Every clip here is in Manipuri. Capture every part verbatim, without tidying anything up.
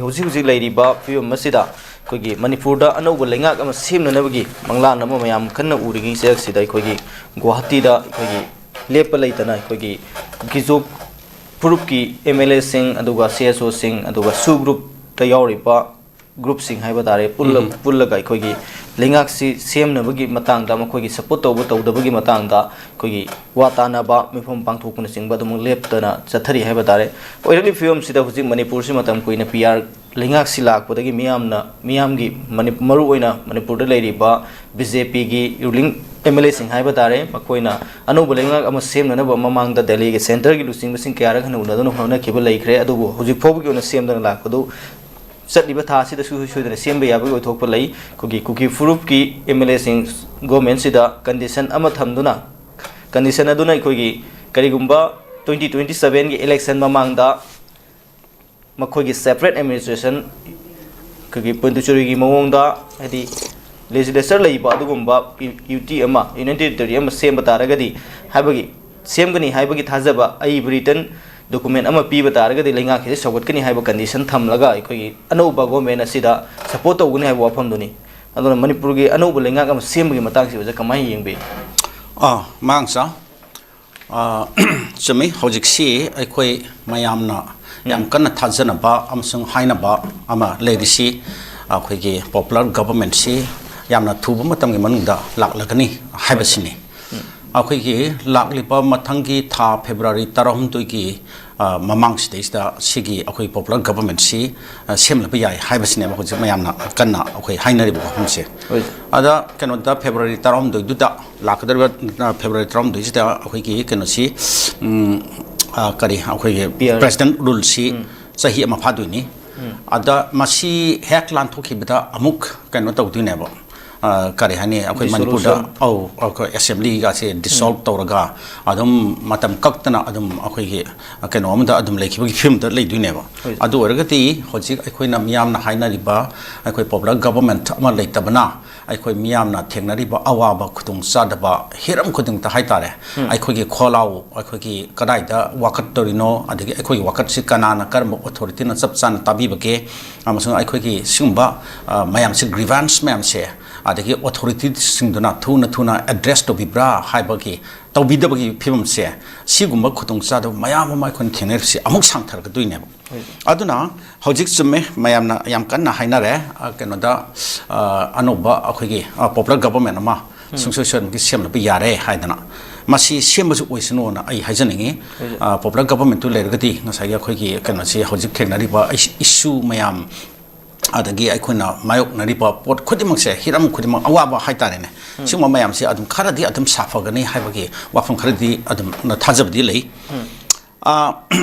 ꯍꯧꯖꯤꯛ ꯍꯧꯖꯤꯛ ꯂꯩꯔꯤꯕ ꯐꯤꯕꯝ ꯑꯁꯤꯗ ꯑꯩꯈꯣꯏꯒꯤ ꯃꯅꯤꯄꯨꯔꯗ ꯑꯅꯧꯕ ꯂꯩꯉꯥꯛ ꯑꯃ ꯁꯦꯝꯅꯅꯕꯒꯤ ꯃꯪꯂꯥꯟ ꯑꯃ ꯃꯌꯥꯝ ꯀꯟꯅ ꯎꯔꯤꯉꯩ ꯆꯩꯔꯛꯁꯤꯗ ꯑꯩꯈꯣꯏꯒꯤ ꯒꯨꯋꯥꯍꯥꯇꯤꯗ ꯑꯩꯈꯣꯏꯒꯤ ꯂꯦꯞꯄ ꯂꯩꯇꯅ ꯑꯩꯈꯣꯏꯒꯤ ꯀꯨꯀꯤꯖꯣ ꯐꯨꯔꯨꯞꯀꯤ ꯑꯦꯝ ꯑꯦꯜ ꯑꯦꯁꯤꯡ, ꯑꯗꯨꯒ ꯁꯤ ꯑꯦꯁ ꯑꯣꯁꯤꯡ, ꯑꯗꯨꯒ ꯁꯨ ꯒ꯭ꯔꯨꯞꯇ ꯌꯥꯎꯔꯤꯕ ꯒ꯭ꯔꯨꯞꯁꯤꯡ ꯍꯥꯏꯕ ꯇꯥꯔꯦ, ꯄꯨꯜꯂ-, ꯎꯝ꯫ ꯄꯨꯜꯂꯒ ꯑꯩꯈꯣꯏꯒꯤ ꯂꯩꯉꯥꯛꯁꯤ ꯁꯦꯝꯅꯕꯒꯤ ꯃꯇꯥꯡꯗ, ꯃꯈꯣꯏꯒꯤ ꯁꯄꯣꯔꯠ ꯇꯧꯕ ꯇꯧꯗꯕꯒꯤ ꯃꯇꯥꯡꯗ ꯑꯩꯈꯣꯏꯒꯤ ꯋꯥ ꯇꯥꯅꯕ, ꯃꯤꯐꯝ ꯄꯥꯡꯊꯣꯛꯄꯅꯆꯤꯡꯕ ꯑꯗꯨꯃꯛ ꯂꯦꯞꯇꯅ ꯆꯠꯊꯔꯤ ꯍꯥꯏꯕ ꯇꯥꯔꯦ꯫ ꯑꯣꯏꯔꯛꯂꯤꯕ ꯐꯤꯕꯝꯁꯤꯗ ꯍꯧꯖꯤꯛ ꯃꯅꯤꯄꯨꯔꯁꯤ ꯃꯇꯝ ꯀꯨꯏꯅ ꯄꯤ ꯑꯥꯔ ꯂꯩꯉꯥꯛꯁꯤ ꯂꯥꯛꯄꯗꯒꯤ ꯃꯤꯌꯥꯝꯅ, ꯃꯤꯌꯥꯝꯒꯤ ꯃꯅꯤ-, ꯃꯔꯨꯑꯣꯏꯅ ꯃꯅꯤꯄꯨꯔꯗ ꯂꯩꯔꯤꯕ ꯕꯤ ꯖꯦ ꯄꯤꯒꯤ ꯔꯨꯂꯤꯡ ꯑꯦꯝ ꯑꯦꯜ ꯑꯦꯁꯤꯡ ꯍꯥꯏꯕ ꯇꯥꯔꯦ, ꯃꯈꯣꯏꯅ ꯑꯅꯧꯕ ꯂꯩꯉꯥꯛ ꯑꯃ ꯁꯦꯝꯅꯅꯕ ꯃꯃꯥꯡꯗ ꯗꯦꯜꯂꯤꯒꯤ ꯁꯦꯟꯇꯔꯒꯤ ꯂꯨꯆꯤꯡꯕꯁꯤꯡ ꯀꯌꯥꯔꯛ ꯍꯟꯅ ꯎꯅꯗꯨꯅ ꯍꯣꯠꯅꯈꯤꯕ ꯂꯩꯈ꯭ꯔꯦ꯫ ꯑꯗꯨꯕꯨ ꯍꯧꯖꯤꯛ ꯐꯥꯎꯕꯒꯤ ꯑꯣꯏꯅ ꯁꯦꯝꯗꯅ ꯂꯥꯛꯄꯗꯨ ꯆꯠꯂꯤꯕ ꯊꯥ ꯑꯁꯤꯗ ꯁꯨꯡꯁꯣꯏ ꯁꯣꯏꯗꯅ ꯁꯦꯝꯕ ꯌꯥꯕꯒꯤ ꯑꯣꯏꯊꯣꯛꯄ ꯂꯩ꯫ ꯑꯩꯈꯣꯏꯒꯤ ꯀꯨꯀꯤ ꯐꯨꯔꯨꯞꯀꯤ ꯑꯦꯝ ꯑꯦꯜ ꯑꯦꯁꯤꯡ ꯒꯣꯔꯃꯦꯟꯁꯤꯗ ꯀꯟꯗꯤꯁꯟ ꯑꯃ ꯊꯝꯗꯨꯅ, ꯀꯟꯗꯤꯁꯟ ꯑꯗꯨꯅ ꯑꯩꯈꯣꯏꯒꯤ ꯀꯔꯤꯒꯨꯝꯕ ꯇ꯭ꯋꯦꯟꯇꯤ ꯇ꯭ꯋꯦꯟꯇꯤ ꯁꯕꯦꯟꯒꯤ ꯏꯂꯦꯛꯁꯟ ꯃꯃꯥꯡꯗ ꯃꯈꯣꯏꯒꯤ ꯁꯦꯄꯔꯦꯠ ꯑꯦꯗꯃꯤꯅꯤꯁꯇ꯭ꯔꯦꯁꯟ, ꯑꯩꯈꯣꯏꯒꯤ ꯄꯨꯗꯨꯆꯦꯔꯤꯒꯤ ꯃꯑꯣꯡꯗ, ꯍꯥꯏꯗꯤ ꯂꯦꯖꯤꯁꯂꯦꯆꯔ ꯂꯩꯕ ꯑꯗꯨꯒꯨꯝꯕ ꯌꯨ ꯇꯤ ꯑꯃ, ꯌꯨꯅꯤꯌꯟ ꯇꯦꯔꯤꯇꯣꯔꯤ ꯑꯃ ꯁꯦꯝꯕ ꯇꯥꯔꯒꯗꯤ ꯍꯥꯏꯕꯒꯤ, ꯁꯦꯝꯒꯅꯤ ꯍꯥꯏꯕꯒꯤ ꯊꯥꯖꯕ, ꯑꯏꯕ ꯔꯤꯇꯟ ꯗꯣꯀꯨꯃꯦꯟ ꯑꯃ ꯄꯤꯕ ꯇꯥꯔꯒꯗꯤ ꯂꯩꯉꯥꯛ ꯑꯁꯤ ꯁꯧꯒꯠꯀꯅꯤ ꯍꯥꯏꯕ ꯀꯟꯗꯤꯁꯟ ꯊꯝꯂꯒ ꯑꯩꯈꯣꯏꯒꯤ ꯑꯅꯧꯕ ꯒꯣꯔꯃꯦꯟ ꯑꯁꯤꯗ ꯁꯄꯣꯔꯠ ꯇꯧꯒꯅꯤ ꯍꯥꯏꯕ ꯋꯥꯐꯝꯗꯨꯅꯤ꯫ ꯑꯗꯨꯅ ꯃꯅꯤꯄꯨꯔꯒꯤ ꯑꯅꯧꯕ ꯂꯩꯉꯥꯛ ꯑꯃ ꯁꯦꯝꯕꯒꯤ ꯃꯇꯥꯡꯁꯤ ꯑꯣꯖꯥ ꯀꯃꯥꯏꯅ ꯌꯦꯡꯕꯤ? ꯑꯥ, ꯃꯥꯡꯆꯥ, ꯑꯥ, ꯆꯨꯝꯃꯤ꯫ ꯍꯧꯖꯤꯛꯁꯤ ꯑꯩꯈꯣꯏ ꯃꯌꯥꯝꯅ ꯌꯥꯝ ꯀꯟꯅ ꯊꯥꯖꯅꯕ ꯑꯃꯁꯨꯡ ꯍꯥꯏꯅꯕ ꯑꯃ ꯂꯩꯔꯤꯁꯤ, ꯑꯩꯈꯣꯏꯒꯤ ꯄꯣꯄꯨꯂꯔ ꯒꯕꯔꯃꯦꯟꯁꯤ ꯌꯥꯝꯅ ꯊꯨꯕ ꯃꯇꯝꯒꯤ ꯃꯅꯨꯡꯗ ꯂꯥꯛꯂꯒꯅꯤ ꯍꯥꯏꯕꯁꯤꯅꯤ꯫ ꯑꯩꯈꯣꯏꯒꯤ ꯂꯥꯛꯂꯤꯕ ꯃꯊꯪꯒꯤ ꯊꯥ ꯐꯦꯕ꯭ꯔꯨꯋꯥꯔꯤ ꯇꯔꯥꯍꯨꯝꯗꯣꯏꯒꯤ, ꯑ, ꯃꯃꯥꯡꯁꯤꯗꯩꯁꯤꯗ ꯁꯤꯒꯤ ꯑꯩꯈꯣꯏ ꯄꯣꯄꯨꯂꯔ ꯒꯕꯔꯃꯦꯟꯁꯤ, ꯑ, ꯁꯦꯝꯂꯕ ꯌꯥꯏ ꯍꯥꯏꯕꯁꯤꯅꯦꯕ ꯍꯧꯖꯤꯛ ꯃꯌꯥꯝꯅ ꯀꯟꯅ ꯑꯩꯈꯣꯏ ꯍꯥꯏꯅꯔꯤꯕ ꯋꯥꯐꯝꯁꯦ꯫ ꯍꯣꯏ꯫ ꯑꯗ ꯀꯩꯅꯣꯗ ꯐꯦꯕ꯭ꯔꯨꯋꯥꯔꯤ ꯇꯔꯥꯍꯨꯝꯗꯣꯏꯗꯨꯗ, ꯂꯥꯛꯀꯗꯧꯔꯤꯕ, ꯑ, ꯐꯦꯕ꯭ꯔꯨꯋꯥꯔꯤ ꯇꯔꯥꯍꯨꯝꯗꯣꯏꯁꯤꯗ ꯑꯩꯈꯣꯏꯒꯤ ꯀꯩꯅꯣꯁꯤ, ꯎꯝ, ꯑ, ꯀꯔꯤ, ꯑꯩꯈꯣꯏꯒꯤ ꯄꯤ ꯑꯥꯔ꯫ ꯄ꯭ꯔꯦꯁꯤꯗꯦꯟ ꯔꯨꯜꯁꯤ ꯎꯝ꯫ ꯆꯍꯤ ꯑꯃ ꯐꯥꯗꯣꯏꯅꯤ꯫ ꯎꯝ꯫ ꯑꯗ ꯃꯁꯤ ꯍꯦꯛ ꯂꯥꯟꯊꯣꯛꯈꯤꯕꯗ ꯑꯃꯨꯛ ꯀꯩꯅꯣ ꯇꯧꯗꯣꯏꯅꯦꯕ, ꯑ, ꯀꯔꯤ ꯍꯥꯏꯅꯤ, ꯑꯩꯈꯣꯏ ꯃꯅꯤꯄꯨꯔꯗ, Dissolution. ꯑꯧ, ꯑꯩꯈꯣꯏ ꯑꯦꯁꯦꯝꯕ꯭ꯂꯤꯒꯁꯦ ꯗꯤꯁꯣꯜꯕ ꯇꯧꯔꯒ ꯑꯗꯨꯝ ꯃꯇꯝ ꯀꯛꯇꯅ ꯑꯗꯨꯝ ꯑꯩꯈꯣꯏꯒꯤ, ꯑ, ꯀꯩꯅꯣ ꯑꯃꯗ ꯑꯗꯨꯝ ꯂꯩꯈꯤꯕꯒꯤ ꯐꯤꯕꯝꯗ ꯂꯩꯗꯣꯏꯅꯦꯕ꯫ ꯍꯣꯏ꯫ ꯑꯗꯨ ꯑꯣꯏꯔꯒꯗꯤ ꯍꯧꯖꯤꯛ ꯑꯩꯈꯣꯏꯅ ꯃꯤꯌꯥꯝꯅ ꯍꯥꯏꯅꯔꯤꯕ ꯑꯩꯈꯣꯏ ꯄꯣꯄꯨꯂꯔ ꯒꯕꯔꯃꯦꯟꯠ ꯑꯃ ꯂꯩꯇꯕꯅ ꯑꯩꯈꯣꯏ ꯃꯤꯌꯥꯝꯅ ꯊꯦꯡꯅꯔꯤꯕ ꯑꯋꯥꯕ ꯈꯨꯗꯣꯡꯆꯥꯗꯕ ꯍꯤꯔꯝ ꯈꯨꯗꯤꯡꯃꯛꯇ ꯍꯥꯏꯇꯥꯔꯦ, ꯑꯩꯈꯣꯏꯒꯤ ꯈꯣꯜꯂꯥꯎ, ꯑꯩꯈꯣꯏꯒꯤ ꯀꯗꯥꯏꯗ ꯋꯥꯀꯠꯇꯧꯔꯤꯅꯣ, ꯑꯗꯒꯤ ꯑꯩꯈꯣꯏꯒꯤ ꯋꯥꯀꯠꯁꯤ ꯀꯅꯥꯅ, ꯀꯔꯝꯕ ꯑꯣꯊꯣꯔꯤꯇꯤꯅ ꯆꯞ ꯆꯥꯅ ꯇꯥꯕꯤꯕꯒꯦ, ꯑꯃꯁꯨꯡ ꯑꯩꯈꯣꯏꯒꯤ ꯁꯤꯒꯨꯝꯕ, ꯑ, ꯃꯌꯥꯝꯁꯦ, ꯒ꯭ꯔꯤꯚꯥꯟꯁ ꯃꯌꯥꯝꯁꯦ, ꯑꯗꯒꯤ ꯑꯣꯊꯣꯔꯤꯇꯤꯁꯤꯡꯗꯨꯅ ꯊꯨꯅ ꯊꯨꯅ ꯑꯦꯗ꯭ꯔꯦꯁ ꯇꯧꯕꯤꯕ꯭ꯔꯥ ꯍꯥꯏꯕꯒꯤ, ꯇꯧꯕꯤꯗꯕꯒꯤ ꯐꯤꯕꯝꯁꯦ, ꯁꯤꯒꯨꯝꯕ ꯈꯨꯗꯣꯡꯆꯥꯗꯕ ꯃꯌꯥꯝ ꯑꯃ ꯑꯩꯈꯣꯏꯅ ꯊꯦꯡꯅꯔꯤꯕꯁꯤ ꯑꯃꯨꯛ ꯁꯥꯡꯊꯔꯛꯀꯗꯣꯏꯅꯦꯕ꯫ ꯍꯣꯏ꯫ ꯑꯗꯨꯅ ꯍꯧꯖꯤꯛ ꯆꯨꯝꯃꯦ, ꯃꯌꯥꯝꯅ ꯌꯥꯝ ꯀꯟꯅ ꯍꯥꯏꯅꯔꯦ, ꯑ, ꯀꯩꯅꯣꯗ, ꯑ, ꯑꯅꯧꯕ ꯑꯩꯈꯣꯏꯒꯤ, ꯑ, ꯄꯣꯄꯨꯂꯔ ꯒꯕꯔꯃꯦꯟꯠ ꯑꯃ ꯎꯝ꯫ ꯁꯨꯡꯁꯣꯏ ꯁꯣꯏꯗꯅꯃꯛꯀꯤ ꯁꯦꯝꯅꯕ ꯌꯥꯔꯦ ꯍꯥꯏꯗꯅ꯫ ꯃꯁꯤ ꯁꯦꯝꯕꯁꯨ ꯑꯣꯏꯁꯅꯨꯅ ꯑꯩ ꯍꯥꯏꯖꯅꯤꯡꯉꯤ꯫ ꯍꯣꯏ꯫ ꯑ, ꯄꯣꯄꯨꯂꯔ ꯒꯕꯔꯃꯦꯟꯠꯇꯨ ꯂꯩꯔꯒꯗꯤ ꯉꯁꯥꯏꯒꯤ ꯑꯩꯈꯣꯏꯒꯤ ꯀꯩꯅꯣꯁꯤ, ꯍꯧꯖꯤꯛ ꯊꯦꯡꯅꯔꯤꯕ ꯏꯁ-, ꯏꯁꯨ ꯃꯌꯥꯝ, ꯑꯗꯒꯤ ꯑꯩꯈꯣꯏꯅ ꯃꯥꯌꯣꯛꯅꯔꯤꯕ ꯄꯣꯠ ꯈꯨꯗꯤꯡꯃꯛꯁꯦ, ꯍꯤꯔꯝ ꯈꯨꯗꯤꯡꯃꯛ, ꯑꯋꯥꯕ ꯍꯥꯏꯇꯥꯔꯦꯅꯦ, ꯎꯝ꯫ ꯁꯤꯒꯨꯝꯕ ꯃꯌꯥꯝꯁꯦ ꯑꯗꯨꯝ ꯈꯔꯗꯤ ꯑꯗꯨꯝ ꯁꯥꯐꯒꯅꯤ ꯍꯥꯏꯕꯒꯤ ꯋꯥꯐꯝ ꯈꯔꯗꯤ ꯑꯗꯨꯝ ꯊꯥꯖꯕꯗꯤ ꯂꯩ꯫ ꯎꯝ꯫ ꯑ,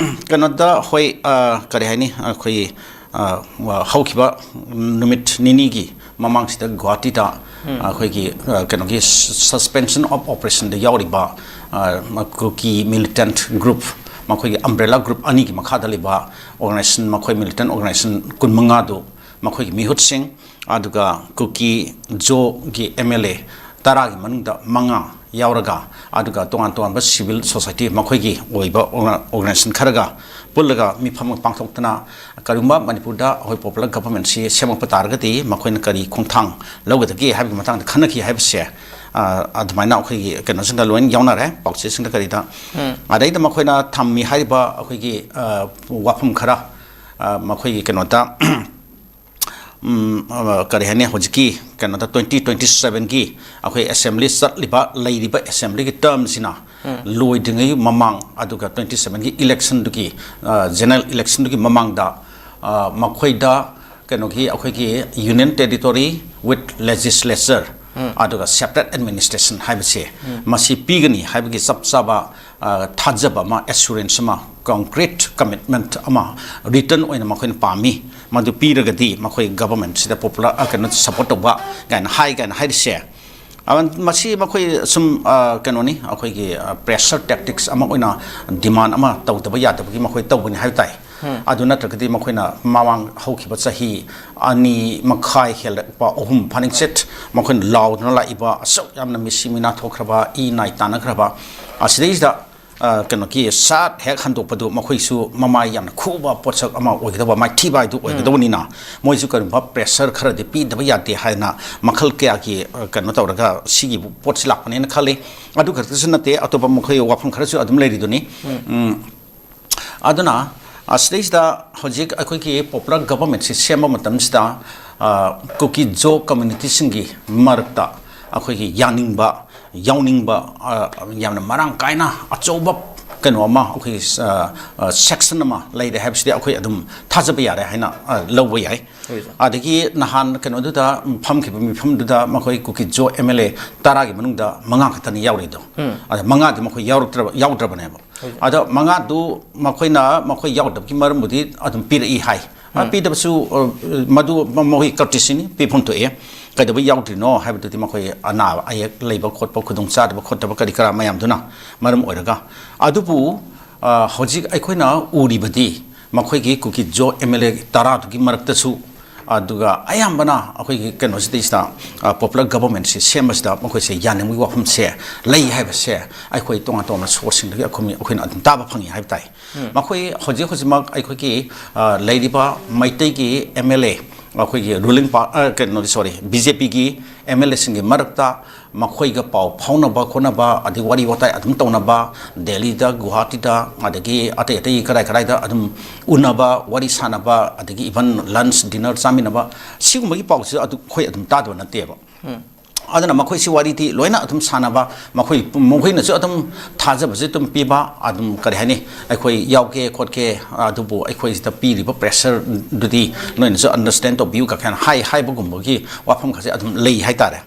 ꯀꯩꯅꯣꯗ, ꯍꯣꯏ, ꯑ, ꯀꯔꯤ ꯍꯥꯏꯅꯤ, ꯑꯩꯈꯣꯏ, ꯑ, ꯋꯥ-, ꯍꯧꯈꯤꯕ ꯅꯨꯃꯤꯠ ꯅꯤꯅꯤꯒꯤ ꯃꯃꯥꯡꯁꯤꯗ ꯒꯨꯋꯥꯍꯥꯇꯤꯗ ꯎꯝ꯫ ꯑꯩꯈꯣꯏꯒꯤ, ꯑ, ꯀꯩꯅꯣꯒꯤ ꯁ-, suspension of operationꯗ ꯌꯥꯎꯔꯤꯕ, ꯑ, ꯃ-, ꯀꯨꯀꯤ ꯃꯤꯂꯤꯇꯦꯟꯠ ꯒ꯭ꯔꯨꯞ, ꯃꯈꯣꯏꯒꯤ ꯑꯝꯕ꯭ꯔꯦꯂꯥ ꯒ꯭ꯔꯨꯞ ꯑꯅꯤꯒꯤ ꯃꯈꯥꯗ ꯂꯩꯕ ꯑꯣꯔꯒꯅꯥꯏꯖꯦꯁꯟ, ꯃꯈꯣꯏ ꯃꯤꯂꯤꯇꯦꯟꯠ ꯑꯣꯔꯒꯅꯥꯏꯖꯦꯁꯟ ꯀꯨꯟꯃꯉꯥꯗꯨ, ꯃꯈꯣꯏꯒꯤ ꯃꯤꯍꯨꯠꯁꯤꯡ, ꯑꯗꯨꯒ ꯀꯨꯀꯤ ꯖꯣꯒꯤ ꯑꯦꯝ ꯑꯦꯜ ꯑꯦ ꯇꯔꯥꯒꯤ ꯃꯅꯨꯡꯗ ꯃꯉꯥ ꯌꯥꯎꯔꯒ, ꯑꯗꯨꯒ ꯇꯣꯉꯥꯟ ꯇꯣꯉꯥꯟꯕ ꯁꯤꯚꯤꯜ ꯁꯣꯁꯥꯏꯇꯤ, ꯃꯈꯣꯏꯒꯤ ꯑꯣꯏꯕ ꯑꯣꯔꯒ-, ꯑꯣꯔꯒꯅꯥꯏꯖꯦꯁꯟ ꯈꯔꯒ ꯄꯨꯜꯂꯒ ꯃꯤꯐꯝ ꯑꯃ ꯄꯥꯡꯊꯣꯛꯇꯅ, ꯀꯔꯤꯒꯨꯝꯕ ꯃꯅꯤꯄꯨꯔꯗ ꯑꯩꯈꯣꯏ ꯄꯣꯄꯨꯂꯔ ꯒꯕꯔꯃꯦꯟꯁꯤ ꯁꯦꯝꯃꯛꯄ ꯇꯥꯔꯒꯗꯤ ꯃꯈꯣꯏꯅ ꯀꯔꯤ ꯈꯣꯡꯊꯥꯡ ꯂꯧꯒꯗꯒꯦ ꯍꯥꯏꯕꯒꯤ ꯃꯇꯥꯡꯗ ꯈꯟꯅꯈꯤ ꯍꯥꯏꯕꯁꯦ, ꯑ, ꯑꯗꯨꯃꯥꯏꯅ ꯑꯩꯈꯣꯏꯒꯤ ꯀꯩꯅꯣꯁꯤꯡꯗ ꯂꯣꯏꯅ ꯌꯥꯎꯅꯔꯦ, ꯄꯥꯎꯆꯦꯁꯤꯡꯗ ꯀꯔꯤꯗ꯫ ꯎꯝ꯫ ꯑꯗꯩꯗ ꯃꯈꯣꯏꯅ ꯊꯝꯃꯤ ꯍꯥꯏꯔꯤꯕ ꯑꯩꯈꯣꯏꯒꯤ, ꯑ, ꯋꯥꯐꯝ ꯈꯔ, ꯑ, ꯃꯈꯣꯏꯒꯤ ꯀꯩꯅꯣꯗ, ꯎꯝ, ꯑ, ꯀꯔꯤ ꯍꯥꯏꯅꯤ, ꯍꯧꯖꯤꯛꯀꯤ ꯀꯩꯅꯣꯗ twenty twenty sevenꯒꯤ ꯑꯩꯈꯣꯏ ꯑꯦꯁꯦꯝꯕ꯭ꯂꯤ ꯆꯠꯂꯤꯕ, ꯂꯩꯔꯤꯕ ꯑꯦꯁꯦꯝꯕ꯭ꯂꯤꯒꯤ ꯇꯔꯝꯁꯤꯅ ꯎꯝ꯫ ꯂꯣꯏꯗ꯭ꯔꯤꯉꯩ ꯃꯃꯥꯡ, ꯑꯗꯨꯒ twenty sevenꯒꯤ ꯏꯂꯦꯛꯁꯟꯗꯨꯒꯤ, ꯑ, ꯖꯦꯅꯔꯦꯜ ꯏꯂꯦꯛꯁꯟꯗꯨꯒꯤ ꯃꯃꯥꯡꯗ, ꯑ, ꯃꯈꯣꯏꯗ ꯀꯩꯅꯣꯒꯤ, ꯑꯩꯈꯣꯏꯒꯤ Union Territory with Legislature, ꯎꯝ꯫ ꯑꯗꯨꯒ separate administration ꯍꯥꯏꯕꯁꯦ, ꯎꯝ꯫ ꯃꯁꯤ ꯄꯤꯒꯅꯤ ꯍꯥꯏꯕꯒꯤ ꯆꯞ ꯆꯥꯕ, ꯑ, ꯊꯥꯖꯕ ꯑꯃ, ꯑꯦꯁꯨꯔꯦꯟꯁ ꯑꯃ concrete commitment ꯑꯃ written ꯑꯣꯏꯅ ꯃꯈꯣꯏꯅ ꯄꯥꯝꯃꯤ꯫ ꯃꯗꯨ ꯄꯤꯔꯒꯗꯤ ꯃꯈꯣꯏ government ꯁꯤꯗ popular, ꯑ, ꯀꯩꯅꯣ, support ꯇꯧꯕ ꯀꯥꯏꯅ ꯍꯥꯏ ꯀꯥꯏꯅ ꯍꯥꯏꯔꯤꯁꯦ꯫ ꯑ, ꯃꯁꯤ ꯃꯈꯣꯏ ꯁꯨꯝ, ꯑ, ꯀꯩꯅꯣꯅꯤ, ꯑꯩꯈꯣꯏꯒꯤ, ꯑ, pressure tactics ꯑꯃ ꯑꯣꯏꯅ demand ꯑꯃ ꯇꯧꯗꯕ ꯌꯥꯗꯕꯒꯤ ꯃꯈꯣꯏ ꯇꯧꯕꯅꯤ ꯍꯥꯏꯕ ꯇꯥꯏ꯫ ꯑꯗꯨ ꯅꯠꯇ꯭ꯔꯒꯗꯤ ꯃꯈꯣꯏꯅ ꯃꯃꯥꯡ ꯍꯧꯈꯤꯕ ꯆꯍꯤ ꯑꯅꯤ ꯃꯈꯥꯏ ꯍꯦꯜꯂꯛꯄ, ꯑꯍꯨꯝ ꯐꯥꯅꯤꯡꯆꯤꯠ ꯃꯈꯣꯏꯅ ꯂꯥꯎꯗꯨꯅ ꯂꯥꯛꯏꯕ, ꯑꯁꯨꯛ ꯌꯥꯝꯅ ꯃꯤꯁꯤ ꯃꯤꯅꯥ ꯊꯣꯛꯈ꯭ꯔꯕ, ꯏ ꯅꯥꯏ ꯇꯥꯅꯈ꯭ꯔꯕ, ꯑꯁꯤꯗꯩꯁꯤꯗ, ꯑ, ꯀꯩꯅꯣꯒꯤ ꯁꯥꯠ ꯍꯦꯛ ꯍꯟꯗꯣꯛꯄꯗꯨ ꯃꯈꯣꯏꯁꯨ ꯃꯃꯥꯏ ꯌꯥꯝꯅ ꯈꯨꯕ ꯄꯣꯠꯁꯛ ꯑꯃ ꯑꯣꯏꯒꯗꯕ, ꯃꯥꯏꯊꯤꯕ ꯍꯥꯏꯗꯨ ꯑꯣꯏꯒꯗꯕꯅꯤꯅ, ꯃꯣꯏꯁꯨ ꯀꯔꯤꯒꯨꯝꯕ pressure ꯈꯔꯗꯤ ꯄꯤꯗꯕ ꯌꯥꯗꯦ ꯍꯥꯏꯅ ꯃꯈꯜ ꯀꯌꯥꯒꯤ, ꯑ, ꯀꯩꯅꯣ ꯇꯧꯔꯒ ꯁꯤꯒꯤ ꯄꯣꯠꯁꯤ ꯂꯥꯛꯄꯅꯦꯅ ꯈꯜꯂꯤ꯫ ꯑꯗꯨ ꯈꯛꯇꯁꯨ ꯅꯠꯇꯦ, ꯑꯇꯣꯞꯄ ꯃꯈꯣꯏ ꯋꯥꯐꯝ ꯈꯔꯁꯨ ꯑꯗꯨꯝ ꯂꯩꯔꯤꯗꯨꯅꯤ꯫ ꯎꯝ꯫ ꯑꯗꯨꯅ, ꯑ, ꯁꯤꯗꯩꯁꯤꯗ ꯍꯧꯖꯤꯛ ꯑꯩꯈꯣꯏꯒꯤ popular government ꯁꯤ ꯁꯦꯝꯕ ꯃꯇꯝꯁꯤꯗ, ꯑ, ꯀꯨꯀꯤ ꯖꯣ community ꯁꯤꯡꯒꯤ ꯃꯔꯛꯇ ꯑꯩꯈꯣꯏꯒꯤ ꯌꯥꯅꯤꯡꯕ, ꯌꯥꯎꯅꯤꯡꯕ, ꯑ, ꯌꯥꯝꯅ ꯃꯔꯥꯡ ꯀꯥꯏꯅ ꯑꯆꯧꯕ ꯀꯩꯅꯣ ꯑꯃ ꯑꯩꯈꯣꯏꯒꯤ, ꯑ, ꯑ, section ꯑꯃ ꯂꯩꯔꯦ ꯍꯥꯏꯕꯁꯤꯗꯤ ꯑꯩꯈꯣꯏ ꯑꯗꯨꯝ ꯊꯥꯖꯕ ꯌꯥꯔꯦ ꯍꯥꯏꯅ, ꯑ, ꯂꯧꯕ ꯌꯥꯏ꯫ ꯑꯗꯒꯤ ꯅꯍꯥꯟ ꯀꯩꯅꯣꯗꯨꯗ, ꯎꯝ, ꯐꯝꯈꯤꯕ ꯃꯤꯐꯝꯗꯨꯗ ꯃꯈꯣꯏ ꯀꯨꯀꯤ ꯖꯣ M L A ꯇꯔꯥꯒꯤ ꯃꯅꯨꯡꯗ ꯃꯉꯥ ꯈꯛꯇꯅꯤ ꯌꯥꯎꯔꯤꯗꯣ꯫ ꯑꯗ ꯃꯉꯥꯗꯤ ꯃꯈꯣꯏ ꯌꯥꯎꯔꯛꯇ꯭ꯔꯕ, ꯌꯥꯎꯗ꯭ꯔꯕꯅꯦꯕ꯫ ꯑꯗꯣ ꯃꯉꯥꯗꯨ ꯃꯈꯣꯏꯅ, ꯃꯈꯣꯏ ꯌꯥꯎꯗꯕꯒꯤ ꯃꯔꯝꯕꯨꯗꯤ ꯑꯗꯨꯝ ꯄꯤꯔꯛꯏ ꯍꯥꯏ꯫ ꯑ, ꯄꯤꯗꯕꯁꯨ, ꯑ, ꯃꯗꯨ ꯃ-, ꯃꯈꯣꯏ courtesy ꯅꯤ, ꯄꯤꯐꯝ ꯊꯣꯛꯑꯦ꯫ ꯀꯩꯗꯧꯕꯩ ꯌꯥꯎꯗ꯭ꯔꯤꯅꯣ ꯍꯥꯏꯕꯗꯨꯗꯤ ꯃꯈꯣꯏ ꯑꯅꯥꯕ ꯑꯌꯦꯛ ꯂꯩꯕ ꯈꯣꯠꯄ, ꯈꯨꯗꯣꯡ ꯆꯥꯗꯕ ꯈꯣꯠꯇꯕ ꯀꯔꯤ ꯀꯔꯥ ꯃꯌꯥꯝꯗꯨꯅ ꯃꯔꯝ ꯑꯣꯏꯔꯒ꯫ ꯑꯗꯨꯕꯨ, ꯑ, ꯍꯧꯖꯤꯛ ꯑꯩꯈꯣꯏꯅ ꯎꯔꯤꯕꯗꯤ ꯃꯈꯣꯏꯒꯤ ꯀꯨꯀꯤ ꯖꯣ M L A ꯇꯔꯥꯗꯨꯒꯤ ꯃꯔꯛꯇꯁꯨ, ꯑꯗꯨꯒ ꯑꯌꯥꯝꯕꯅ ꯑꯩꯈꯣꯏꯒꯤ ꯀꯩꯅꯣꯁꯤꯗꯩꯁꯤꯗ, ꯑ, popular government ꯁꯤ ꯁꯦꯝꯕꯁꯤꯗ ꯃꯈꯣꯏꯁꯦ ꯌꯥꯅꯤꯡꯕꯒꯤ ꯋꯥꯐꯝꯁꯦ ꯂꯩ ꯍꯥꯏꯕꯁꯦ ꯑꯩꯈꯣꯏ ꯇꯣꯉꯥꯟ ꯇꯣꯉꯥꯟꯕ source ꯁꯤꯡꯗꯒꯤ ꯑꯩꯈꯣꯏ, ꯑꯩꯈꯣꯏꯅ ꯑꯗꯨꯝ ꯇꯥꯕ ꯐꯪꯉꯤ ꯍꯥꯏꯕ ꯇꯥꯏ꯫ ꯃꯈꯣꯏ ꯍꯧꯖꯤꯛ ꯍꯧꯖꯤꯛꯃꯛ ꯑꯩꯈꯣꯏꯒꯤ, ꯑ, ꯂꯩꯔꯤꯕ ꯃꯩꯇꯩꯒꯤ M L A, ꯑꯩꯈꯣꯏꯒꯤ ruling pa-, ꯑ, ꯀꯩꯅꯣ, sorry, B J P ꯒꯤ M L A ꯁꯤꯡꯒꯤ ꯃꯔꯛꯇ ꯃꯈꯣꯏꯒ ꯄꯥꯎ ꯐꯥꯎꯅꯕ ꯈꯣꯠꯅꯕ, ꯑꯗꯩ ꯋꯥꯔꯤ ꯋꯥꯇꯥꯏ ꯑꯗꯨꯝ ꯇꯧꯅꯕ, ꯗꯦꯜꯂꯤꯗ, ꯒꯨꯋꯥꯍꯥꯇꯤꯗ, ꯑꯗꯒꯤ ꯑꯇꯩ ꯑꯇꯩ ꯀꯗꯥꯏ ꯀꯗꯥꯏꯗ ꯑꯗꯨꯝ ꯎꯅꯕ, ꯋꯥꯔꯤ ꯁꯥꯟꯅꯕ, ꯑꯗꯒꯤ even lunch, dinner ꯆꯥꯃꯤꯟꯅꯕ, ꯁꯤꯒꯨꯝꯕꯒꯤ ꯄꯥꯎꯁꯤ ꯑꯗꯨ ꯑꯩꯈꯣꯏ ꯑꯗꯨꯝ ꯇꯥꯗꯕ ꯅꯠꯇꯦꯕ꯫ ꯑꯗꯨꯅ ꯃꯈꯣꯏꯁꯤ ꯋꯥꯔꯤꯗꯤ ꯂꯣꯏꯅ ꯑꯗꯨꯝ ꯁꯥꯟꯅꯕ, ꯃꯈꯣꯏ, ꯃꯈꯣꯏꯅꯁꯨ ꯑꯗꯨꯝ ꯊꯥꯖꯕꯁꯦ ꯑꯗꯨꯝ ꯄꯤꯕ, ꯑꯗꯨꯝ ꯀꯔꯤ ꯍꯥꯏꯅꯤ, ꯑꯩꯈꯣꯏ ꯌꯥꯎꯒꯦ ꯈꯣꯠꯀꯦ, ꯑꯗꯨꯕꯨ ꯑꯩꯈꯣꯏꯁꯤꯗ ꯄꯤꯔꯤꯕ pressure ꯗꯨꯗꯤ ꯅꯣꯏꯅꯁꯨ understand ꯇꯧꯕꯤꯌꯨ ꯀꯥꯏꯅ ꯍꯥꯏ, ꯍꯥꯏꯕꯒꯨꯝꯕꯒꯤ ꯋꯥꯐꯝ ꯈꯔꯁꯦ ꯑꯗꯨꯝ ꯂꯩ ꯍꯥꯏꯇꯥꯔꯦ꯫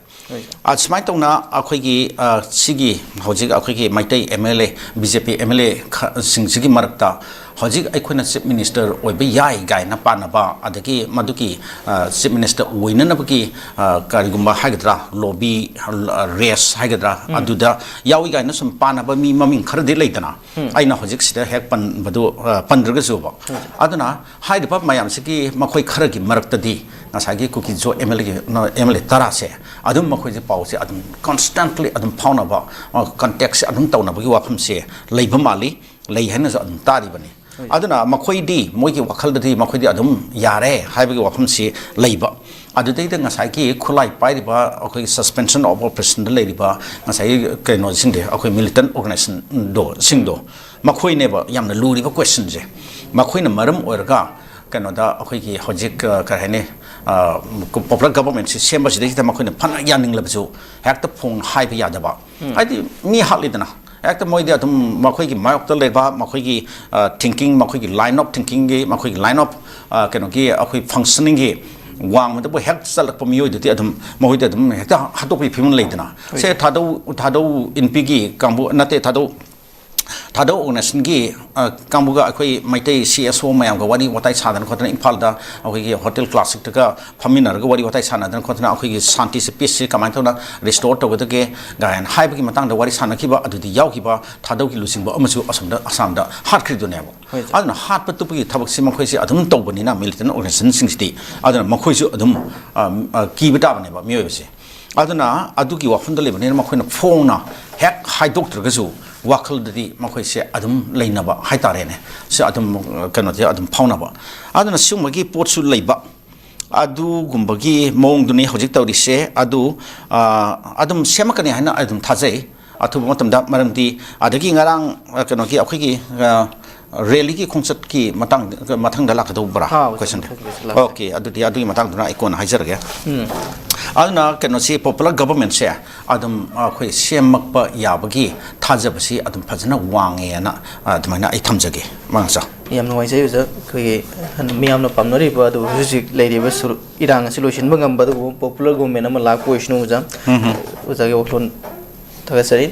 ꯑ, ꯁꯨꯃꯥꯏꯅ ꯇꯧꯅ ꯑꯩꯈꯣꯏꯒꯤ, ꯑ, ꯁꯤꯒꯤ ꯍꯧꯖꯤꯛ ꯑꯩꯈꯣꯏꯒꯤ Meitei M L A, B J P M L A ꯈ-, ꯁꯤꯡꯁꯤꯒꯤ ꯃꯔꯛꯇ ꯍꯧꯖꯤꯛ ꯑꯩꯈꯣꯏꯅ Chief Minister ꯑꯣꯏꯕ ꯌꯥꯏ ꯀꯥꯏꯅ ꯄꯥꯅꯕ, ꯑꯗꯒꯤ ꯃꯗꯨꯒꯤ, ꯑ, Chief Minister ꯑꯣꯏꯅꯅꯕꯒꯤ, ꯑ, ꯀꯔꯤꯒꯨꯝꯕ ꯍꯥꯏꯒꯗ꯭ꯔꯥ, lobby, ꯑ, race ꯍꯥꯏꯒꯗ꯭ꯔꯥ, ꯎꯝ꯫ ꯑꯗꯨꯗ ꯌꯥꯎꯏ ꯀꯥꯏꯅ ꯁꯨꯝ ꯄꯥꯅꯕ ꯃꯤ ꯃꯃꯤꯡ ꯈꯔꯗꯤ ꯂꯩꯗꯅ, ꯎꯝ꯫ ꯑꯩꯅ ꯍꯧꯖꯤꯛ ꯁꯤꯗ ꯍꯦꯛ ꯄꯟꯕꯗꯨ, ꯑ, ꯄꯟꯗ꯭ꯔꯒꯁꯨꯕ꯫ ꯎꯝ꯫ ꯑꯗꯨꯅ ꯍꯥꯏꯔꯤꯕ ꯃꯌꯥꯝꯁꯤꯒꯤ ꯃꯈꯣꯏ ꯈꯔꯒꯤ ꯃꯔꯛꯇꯗꯤ ꯉꯁꯥꯏꯒꯤ ꯀꯨꯀꯤ-ꯖꯣ M L A ꯒꯤ, M L A ꯇꯔꯥꯁꯦ ꯑꯗꯨꯝ ꯃꯈꯣꯏꯁꯦ ꯄꯥꯎꯁꯦ ꯑꯗꯨꯝ constantly ꯑꯗꯨꯝ ꯐꯥꯎꯅꯕ, ꯑ, contact ꯁꯦ ꯑꯗꯨꯝ ꯇꯧꯅꯕꯒꯤ ꯋꯥꯐꯝꯁꯦ ꯂꯩꯕ ꯃꯥꯜꯂꯤ, ꯂꯩ ꯍꯥꯏꯅꯁꯨ ꯑꯗꯨꯝ ꯇꯥꯔꯤꯕꯅꯤ꯫ ꯍꯣꯏ꯫ ꯑꯗꯨꯅ ꯃꯈꯣꯏꯗꯤ, ꯃꯣꯏꯒꯤ ꯋꯥꯈꯜꯗꯗꯤ ꯃꯈꯣꯏꯗꯤ ꯑꯗꯨꯝ ꯌꯥꯔꯦ ꯍꯥꯏꯕꯒꯤ ꯋꯥꯐꯝꯁꯤ ꯂꯩꯕ꯫ ꯑꯗꯨꯗꯩꯗ ꯉꯁꯥꯏꯒꯤ ꯈꯨꯠꯂꯥꯏ ꯄꯥꯏꯔꯤꯕ, ꯑꯩꯈꯣꯏꯒꯤ suspension of operation ꯗ ꯂꯩꯔꯤꯕ ꯉꯁꯥꯏꯒꯤ ꯀꯩꯅꯣꯁꯤꯡꯗꯤ, ꯑꯩꯈꯣꯏ militant organization ꯗꯣ, ꯁꯤꯡꯗꯣ, ꯃꯈꯣꯏꯅꯦꯕ ꯌꯥꯝꯅ ꯂꯨꯔꯤꯕ question ꯁꯦ꯫ ꯃꯈꯣꯏꯅ ꯃꯔꯝ ꯑꯣꯏꯔꯒ ꯀꯩꯅꯣꯗ ꯑꯩꯈꯣꯏꯒꯤ ꯍꯧꯖꯤꯛ, ꯑ, ꯀꯔꯤ ꯍꯥꯏꯅꯤ, ꯑ, popular government ꯁꯤ ꯁꯦꯝꯕꯁꯤꯗꯩꯁꯤꯗ ꯃꯈꯣꯏꯅ ꯐꯅ ꯌꯥꯅꯤꯡꯂꯕꯁꯨ ꯍꯦꯛꯇ ꯐꯣꯡ ꯍꯥꯏꯕ ꯌꯥꯗꯕ꯫ ꯎꯝ꯫ ꯍꯥꯏꯗꯤ ꯃꯤ ꯍꯥꯠꯂꯤꯗꯅ, ꯍꯦꯛꯇ ꯃꯣꯏꯗꯤ ꯑꯗꯨꯝ ꯃꯈꯣꯏꯒꯤ ꯃꯥꯌꯣꯛꯇ ꯂꯩꯕ, ꯃꯈꯣꯏꯒꯤ, ꯑ, thinking, ꯃꯈꯣꯏꯒꯤ line of thinking ꯒꯤ, ꯃꯈꯣꯏꯒꯤ line of, ꯑ, ꯀꯩꯅꯣꯒꯤ, ꯑꯩꯈꯣꯏ functioning ꯒꯤ ꯋꯥꯡꯃꯗꯕꯨ ꯍꯦꯛ ꯆꯠꯂꯛꯄ ꯃꯤꯑꯣꯏꯗꯨꯗꯤ ꯑꯗꯨꯝ ꯃꯈꯣꯏꯗꯤ ꯑꯗꯨꯝ ꯍꯦꯛꯇ ꯍꯥꯠꯇꯣꯛꯄꯒꯤ ꯐꯤꯕꯝ ꯂꯩꯗꯅ꯫ ꯍꯣꯏ꯫ ꯁꯦ ꯊꯥꯗꯧ, ꯊꯥꯗꯧ ꯏꯟꯄꯤꯒꯤ ꯀꯥꯡꯕꯨ ꯅꯠꯇꯦ, ꯊꯥꯗꯧ, ꯊꯥꯗꯧ organization ꯒꯤ, ꯑ, ꯀꯥꯡꯕꯨꯒ ꯑꯩꯈꯣꯏ ꯃꯩꯇꯩ C S O ꯃꯌꯥꯝꯒ ꯋꯥꯔꯤ ꯋꯥꯇꯥꯏ ꯁꯥꯗꯅ ꯈꯣꯠꯇꯅ ꯏꯝꯐꯥꯜꯗ ꯑꯩꯈꯣꯏꯒꯤ Hotel Classic ꯇꯒ ꯐꯝꯃꯤꯟꯅꯔꯒ ꯋꯥꯔꯤ ꯋꯥꯇꯥꯏ ꯁꯥꯟꯅꯗꯅ ꯈꯣꯠꯇꯅ ꯑꯩꯈꯣꯏꯒꯤ ꯁꯥꯟꯇꯤꯁꯦ, peace ꯁꯦ ꯀꯃꯥꯏꯅ ꯇꯧꯅ restore ꯇꯧꯒꯗꯒꯦ ꯀꯥꯏꯅ ꯍꯥꯏꯕꯒꯤ ꯃꯇꯥꯡꯗ ꯋꯥꯔꯤ ꯁꯥꯟꯅꯈꯤꯕ, ꯑꯗꯨꯗꯤ ꯌꯥꯎꯈꯤꯕ ꯊꯥꯗꯧꯒꯤ ꯂꯨꯆꯤꯡꯕ ꯑꯃꯁꯨ ꯑꯁꯣꯝꯗ ꯑꯁꯥꯝꯗ ꯍꯥꯠꯈ꯭ꯔꯤꯗꯨꯅꯦꯕ꯫ ꯍꯣꯏ, ꯁꯥꯔ꯫ ꯑꯗꯨꯅ ꯍꯥꯠꯄ ꯇꯨꯞꯄꯒꯤ ꯊꯕꯛꯁꯤ ꯃꯈꯣꯏꯁꯦ ꯑꯗꯨꯝ ꯇꯧꯕꯅꯤꯅ, militant organization ꯁꯤꯡꯁꯤꯗꯤ, ꯑꯗꯨꯅ ꯃꯈꯣꯏꯁꯨ ꯑꯗꯨꯝ, ꯑ, ꯑ, ꯀꯤꯕ ꯇꯥꯕꯅꯦꯕ ꯃꯤꯑꯣꯏꯕꯁꯦ꯫ ꯑꯗꯨꯅ ꯑꯗꯨꯒꯤ ꯋꯥꯐꯝꯗ ꯂꯩꯕꯅꯤꯅ ꯃꯈꯣꯏꯅ ꯐꯣꯡꯅ ꯍꯦꯛ ꯍꯥꯏꯗꯣꯛꯇ꯭ꯔꯒꯁꯨ ꯋꯥꯈꯜꯗꯗꯤ ꯃꯈꯣꯏꯁꯦ ꯑꯗꯨꯝ ꯂꯩꯅꯕ ꯍꯥꯏꯇꯥꯔꯦꯅꯦ꯫ ꯁꯤ ꯑꯗꯨꯝ, ꯑ, ꯀꯩꯅꯣꯁꯦ ꯑꯗꯨꯝ ꯐꯥꯎꯅꯕ꯫ ꯑꯗꯨꯅ ꯁꯤꯒꯨꯝꯕꯒꯤ ꯄꯣꯠꯁꯨ ꯂꯩꯕ꯫ ꯑꯗꯨꯒꯨꯝꯕꯒꯤ ꯃꯑꯣꯡꯗꯨꯅꯤ ꯍꯧꯖꯤꯛ ꯇꯧꯔꯤꯁꯦ꯫ ꯑꯗꯨ, ꯑ, ꯑꯗꯨꯝ ꯁꯦꯝꯃꯛꯀꯅꯤ ꯍꯥꯏꯅ ꯑꯩ ꯑꯗꯨꯝ ꯊꯥꯖꯩ ꯑꯊꯨꯕ ꯃꯇꯝꯗ꯫ ꯃꯔꯝꯗꯤ ꯑꯗꯒꯤ ꯉꯔꯥꯡ, ꯑ, ꯀꯩꯅꯣꯒꯤ ꯑꯩꯈꯣꯏꯒꯤ, ꯑ, rally ꯒꯤ ꯈꯣꯡꯆꯠꯀꯤ ꯃꯇꯥꯡ, ꯃꯊꯪꯗ ꯂꯥꯛꯀꯗꯧꯕ꯭ꯔꯥ? ꯑꯥ, question ꯗꯤ? ꯃꯊꯪꯗ ꯂꯥꯛꯀꯦ꯫ Okay, ꯑꯗꯨꯗꯤ ꯑꯗꯨꯒꯤ ꯃꯇꯥꯡꯗꯨꯅ ꯑꯩ ꯀꯣꯟꯅ ꯍꯥꯏꯖꯔꯒꯦ꯫ ꯎꯝ꯫ ꯑꯗꯨꯅ ꯀꯩꯅꯣꯁꯤ, popular government ꯁꯦ ꯑꯗꯨꯝ ꯑꯩꯈꯣꯏ ꯁꯦꯝꯃꯛꯄ ꯌꯥꯕꯒꯤ ꯊꯥꯖꯕꯁꯤ ꯑꯗꯨꯝ ꯐꯖꯅ ꯋꯥꯡꯉꯦꯅ, ꯑ, ꯑꯗꯨꯃꯥꯏꯅ ꯑꯩ ꯊꯝꯖꯒꯦ, ꯃꯉꯥꯡꯆꯥ꯫ ꯌꯥꯝ ꯅꯨꯡꯉꯥꯏꯖꯩ ꯑꯣꯖꯥ꯫ ꯑꯩꯈꯣꯏꯒꯤ ꯃꯤꯌꯥꯝꯅ ꯄꯥꯝꯅꯔꯤꯕ, ꯑꯗꯨꯒ ꯍꯧꯖꯤꯛ ꯍꯧꯖꯤꯛ ꯂꯩꯔꯤꯕ ꯁꯨꯔ-, ꯏꯔꯥꯡ ꯑꯁꯤ ꯂꯣꯏꯁꯤꯟꯕ ꯉꯝꯕ ꯑꯗꯨꯒꯨꯝꯕ popular government ꯑꯃ ꯂꯥꯛꯄ ꯑꯣꯏꯁꯅꯨ ꯑꯣꯖꯥ꯫ ꯎꯝ ꯍꯝ꯫ ꯑꯣꯖꯥꯒꯤ ꯋꯥꯈꯜꯂꯣꯟ ꯊꯥꯒꯠꯆꯔꯤ꯫